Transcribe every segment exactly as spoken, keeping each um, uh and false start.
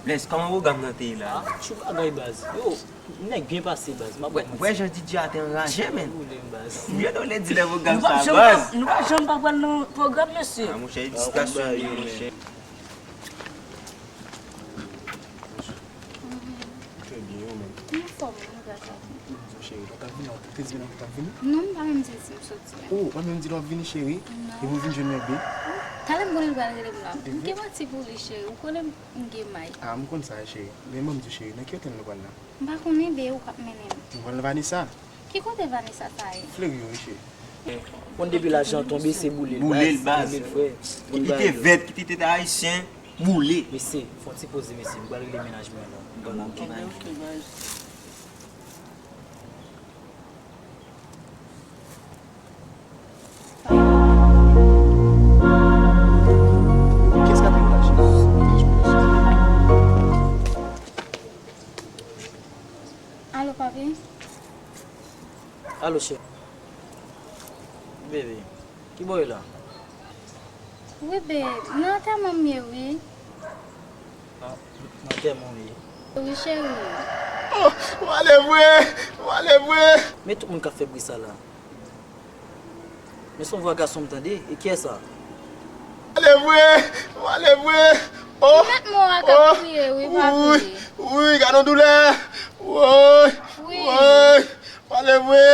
Bless, kòman pwogram nan te ye la? Ah, tchou bagay baz. Yo, nèg byen pase baz. M ap wè, wè jan D J a te anraje, men. Boule m baz. M jwenn yon lè di lè pwogram sa baz. Nou pa janm pa pral nan pwogram, mesye. Ah, monchè, e distraksyon li ye, monchè. Trè byen, ou menm? Anfòm, wi, gras a Dye. Cheri, ou t ap vini, ou te di m ou t ap vini? Non, m pa menm di l si m soti a. Oh, ou pa menm di l w ap vini, cheri? Non. Epi ou vin jwenn mwen, be? Talè m konnen l pral rele m la. M gen manti pou li, cheri. Ou konnen m gen may. Ah, m konn sa, cheri. Men ban m di w, cheri, nan ki otèl nou pral la? M pa konnen, be, ou k ap mennen m. Nou pral nan Vanessa. Ki kote Vanessa sa ye? Fleuri, wi, cheri. Konn depi lajan tonbe, se boule l, boule l, baz. Boule l, frè. Ki te vèt, ki te tèt ayisyen. Boule. Mesye, fè yon ti poze, mesye. M pral rele mennaj mwen la. M pral la. Ok, ok, baz. Kiyès k ap rele la, cheri? Alo, papi? Alo, cheri. Bebe, ki bò w ye la? Wi, babe, nan antèman m ye, wi. Nan, nan antèman w ye? Wi, cheri. Oh, w ale vre, w ale vre. Men tout moun k ap fè bri sa la. Men se yon vwa gason m tande, e kiyès sa? W ale vre, w ale vre. Oh, li met mo a k ap kriye, wi, papi. Wi, gade yon doulè. Woy, woy, w ale vre.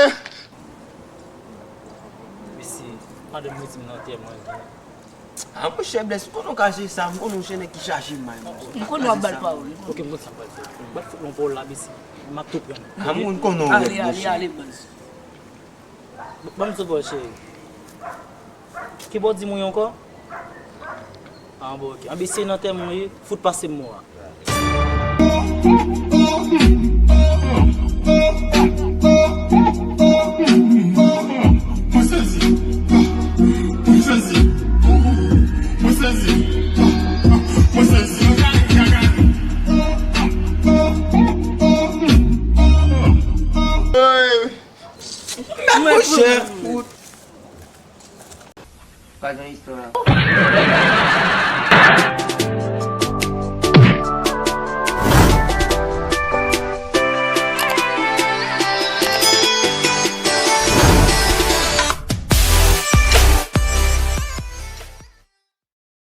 Mesye, madanm mwen di m nan antèman l ye. Ah, monchè, Bless, m konnen w kache sa, m konnen w se nèg ki chaje may, monchè. M konnen w ap ba l pawòl. Ok, m konn sa m pral fè. M pral fout l yon pawòl la, mesye. M ap tou pran. Ah, m konnen w rèd, monchè. Ale, ale, baz. Ban m sou pawòl, cheri. Ki bò w di m ou ye ankò? Ah, bon, ok. Anben, se nan antèman w ye, fout pase m mo a.